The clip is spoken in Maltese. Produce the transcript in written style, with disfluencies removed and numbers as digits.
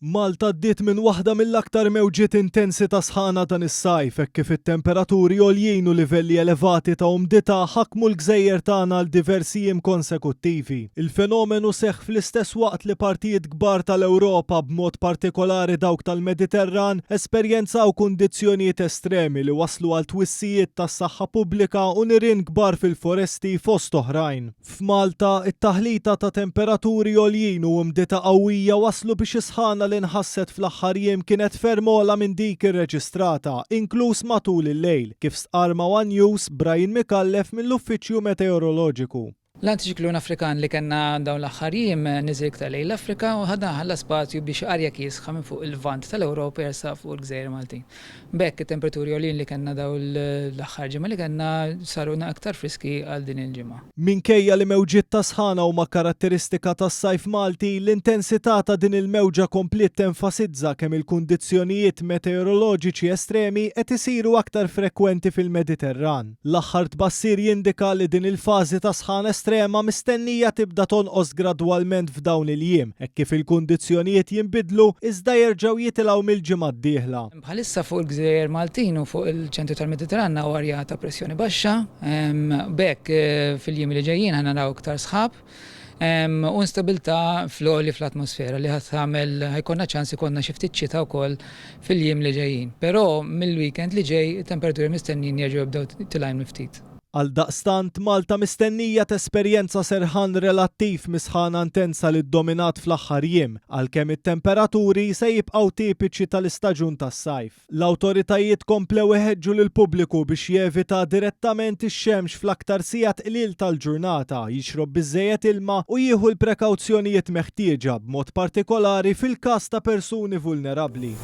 Malta għaddiet minn waħda mill-aktar mewġiet intensi ta' sħana dan is-sajf hekk kif it-temperaturi għoljin u livelli elevati ta' umdità ħakmu l-gżejjer tagħna għal diversi jiem konsekuttivi. Il-fenomenu seħħ fl-istess waqt li partijiet kbar tal-Ewropa, b'mod partikolari dawk tal-Mediterran, esperjenzaw kundizzjonijiet estremi li wasslu għal twissijiet tas-saħħa pubblika u nirien kbar fil-foresti fost oħrajn. F'Malta, it-taħlita ta' temperaturi għoljin u umdità qawwija wasslu biex is-sħana li nħasset fl-aħħar jiem kienet ferm ogħla minn dik irreġistrata, inkluż matul il-lejl, kif stqarr ma' one News Brian Micallef mill-Uffiċċju Meteoroloġiku. L-antiċiklun Afrikan li kellna dawn l-aħħar jiem niżel iktar lejn l-Afrika u ħa ħalla spazju biex arja kiesħa minn fuq il-Lvant tal-Ewropa jersaq fuq il-gżejjer Maltin. B'hekk it-temperaturi għoljin li kellna dawn l-aħħar ġimgħa li kellna saru aktar friski għal din il-ġimgħa. Minkejja li mewġiet ta' sħana huma karatteristika tas-sajf Malti, l-intensità ta' din il-mewġa kompliet tenfasizza kemm il-kundizzjonijiet meteoroloġiċi estremi qed isiru aktar frekwenti fil-Mediterran. L-aħħar tbassir jindika li din il-fażi ta' sħana estrema mistennija tibda tonqos gradwalment f'dawn il-jiem, hekk kif il-kundizzjonijiet jinbidlu iżda jerġgħu jitilgħu mill-ġimgħa d-dieħla. Bħalissa fuq il-gżejjer Maltin u fuq il-ċentru tal-Mediterran hawn arja ta' pressjoni baxxa, b'hekk fil-jiem li ġejjin ħa naraw iktar sħab u instabilità fl-għoli fl-atmosfera li ħa tagħmel ħa jkollna ċans ikollna xi ftit xita wkoll fil-jiem li ġejjin. Però mill-weekend li ġej it-temperaturi mistennijin jerġgħu jibdew tilgħin ftit. Għaldaqstant, Malta mistennija tesperjenza serħan relattiv mis-sħana intensa li ddominat fl-aħħar jiem, għalkemm it-temperaturi se jibqgħu tipiċi tal-istaġun tas-sajf. L-awtoritajiet komplew iħeġġu lill-pubbliku biex jevita direttament ix-xemx fl-aktar sigħat qliel tal-ġurnata, jixrob biżżejjed ilma u jieħu l-prekawzjonijiet meħtieġa, b'mod partikolari fil-każ ta' persuni vulnerabbli.